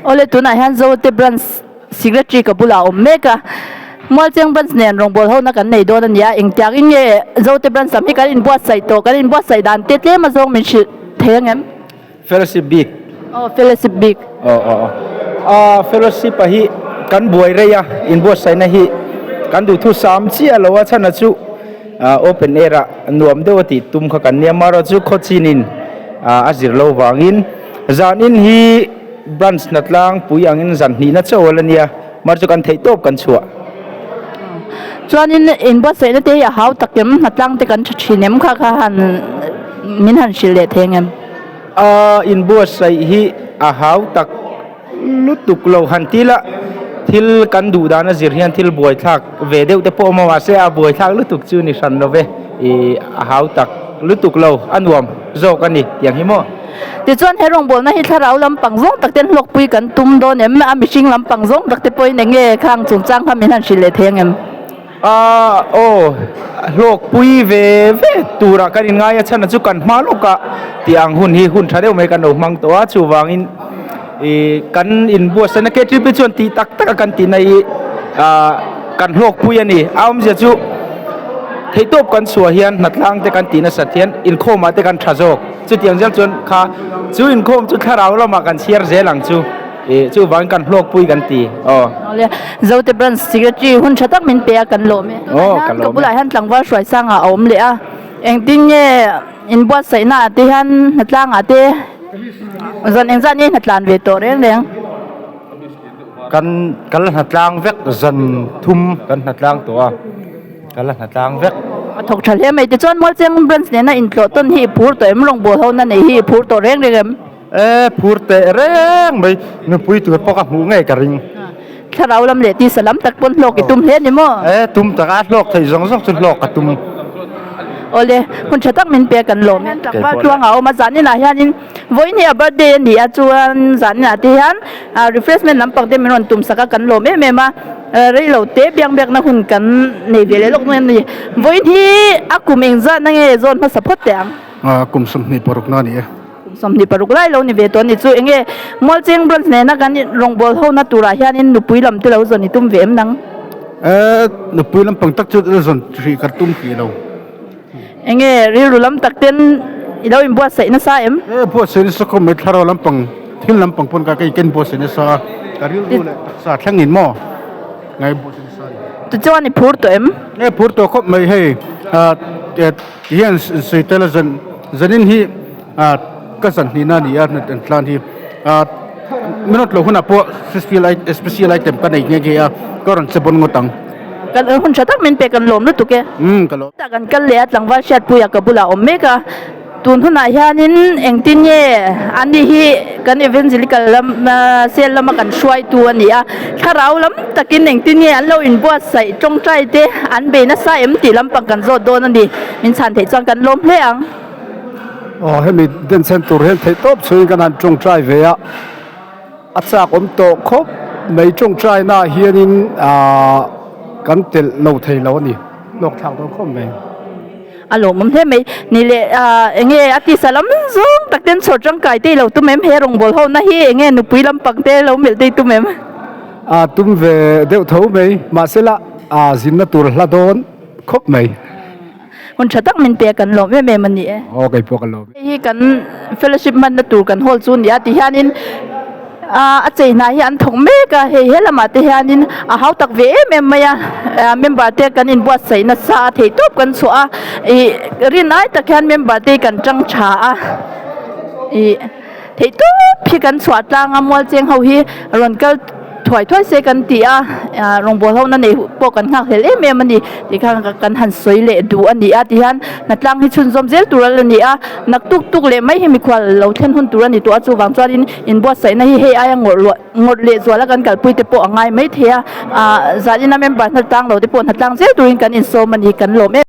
Awle tunah hian Zote branch secretary ka bulah a awm mek a, Mualcheng branch nen rawngbâwl hona kan nei dawn a ni a, engtiangin nge Zote branch lam hi kan inbuatsaih tawh, kan inbuatsaih dan te tlem azawng min hrilh thei ang em? Fellowship bik. Aw fellowship bik. Aw aw aw. A fellowship a hi kan buai rei a, inbuatsaihna hi kan duhthusam chiah lo a chhan a chu open air ah nuam deuh a tih tum kha kan nia amaherawhchu khawchinin a zir lo vangin zanin hi branch hna tlangpui angin zan hnihna chauh a la nia mar chu kan theih tawp kan chhuah. Chuanin inbuatsaihna te hi a hau tak em hna tlang te kan tha thin em kha kha han min han hrilh leh thei ang em? A inbuatsaih hi a hau tak lutuk lo han ti la thil kan duh dan a zir hian thil buaithlak ve deuh te pawh a awm a mahse a buaithlak lutuk chu ni hran lo ve ih a hau tak lutuk lo a nuam zawk a ni tiang hi maw. Tichuan he rawngbawlna hi thlarau lampang zawng tak ten hlawkpui kan tum dawn em? A mihring lampang zawng tak te pawhin eng nge khang chungchang kha min han hrilh leh thei ang em? A aw, hlawkpui ve ve turah kan inngai a chhan a chu kan hma lawkah tih ang hun hi hun tha deuh mai kan lo hmang tawh a, chuvangin ih kan inbuatsaihna KTP chuan tih tak tak a kan tihna hi ah kan hlawkpui a ni. A awmzia chu theihtawp kan chhuah hian hnatlang te kan tih nasat hian inkhawmah te kan tha zawk. Chutiang zel chuan kha chu inkhawm chu thlarau lamah kan chhiar zel ang chu. Ih chuvangin kan hlawkpui kan ti aw. Awle Zote Branch Secretary hun tha tak min pe a kan lawm e. Tunah hian ka bulah hian tlangval hruai sangah a awm leh a. Engtin nge inbuatsaihna ah te hian hnatlang ah te zan engzat nge hnatlan ve tawh reng reng. Kan kal hnatlang vek zan thum kan hnatlang tawh a. Ka la hna tlang vek. A thawk tha hle mai. Tichuan Mualcheng branch nena intlawh tawn hi i phur tawh em? Rawngbâwl ho na nei hi i phur tawh reng reng em? E, phur teh reng mai. Nupui tur pawh ka hmuh ngei ka ring. Thlarau lam leh tisa lam tak pawn hlawk i tum hle ni maw? E, tum tak a, hlawk theih zawng zawng chu hlawk ka tum. Awle, hun tha tak min pe kan lawm e. Tlangval tluang a awm a, zaninah hianin vawiin hi a birthday a ni a, chuan zaninah te hian refreshment lampang te min rawn tum sak a, kan lawm em em a. Rei lo te biang biakna hun kan nei ve leh lawk mai a ni. Vawiin hi a kum engzatna nge zawn hmasa phawt teh ang? Kum 26 na a ni e. Kum 26 lai lo ni ve tawh a ni chu. Enge Mualcheng branch nena kan rawngbâwl hona turah hianin nupui lam te lo zawn i tum ve em nang? Nupui lampang tak chu zawn hrih ka tum hrih lo. Enge rilru lam tak ten i lo inbuatsaih nasa em? E buatsaih nasa khawp mai thlarau lampang thil lampang pawn ka ken buatsaih nasa a, ka rilru leh taksa thleng in maw ngai buatsaih nasa a ni. Tichuan i phur tawh em? E phur tawh khawp mai hei ti hian sawi tel a zan zanin hi ka zan hnihna a ni a an tlan hi minute lo hunah pawh special item ka nei nghe nghe a ka rawn che bawn ngawt ang. Kan hun tha tak min pe kan lawm lutuk e. Umm ka lawm. Tah kan kal leh a tlangval hriatpuia ka bulah awm mek a, tun hunah hianin engtin nge an ni hi kan evangelical lam cell lama kan hruaitu a ni a, thlarau lam takin engtin nge an lo inbuatsaih tawngtai te an bei nasa em tih lampang kan zawt dawn a ni, min chhan theih chuan kan lawm hle ang. Aw hemi denchhen tur hian theih tawp chhuiin kan han tawngtai ve a. A chak awm tawh khawp mai tawngtaina ah hianin aah kan telh lo thei lo a ni, hlawk thlak dawn khawp mai. A lawmawm hle mai. Ni leh aah enge a tisa lam zawng tak ten chhawr tangkai te i lo tum em? He rawngbâwl ho na hi enge nupui lampang te lo melh te i tum em? A tum ve deuh tho mai, mahsela aah zinna tur hla dawn khawp mai. Hun tha tak min pe a kan lawm em em a ni e. Aw kei pawh ka lawm. Hei hi kan fellowship hmanna tur kan hall chu a ni a ti hianin a chei hna hi an thawk mek a hei he lamah te hianin a hau tak ve em em mai a member te kan inbuatsaih nasa a theih tawp kan chhuah a ih rin ai tak hian member te kan tang tha a ih theih tawp hi kan chhuah tlang a mualcheng ho hi rawn kal thuai thuai se kan ti a ah rawngbâwl ho na nei pawh kan nghak hlel em em a ni tih khan kan han sawi leh duh a ni a ti hian hnatlang hi chhunzawm zel tur a la ni a naktuk tuk leh mai hi mikhual lo thlen hun tur a ni tawh a chuvang chuanin inbuatsaihna hi hei aia ngawrh luah ngawrh leh zuala kan kalpui te pawh a ngai maithei a ah zan ina member hnatlang lo te pawh hnatlang zel turin kan insawm a ni kan lawm em.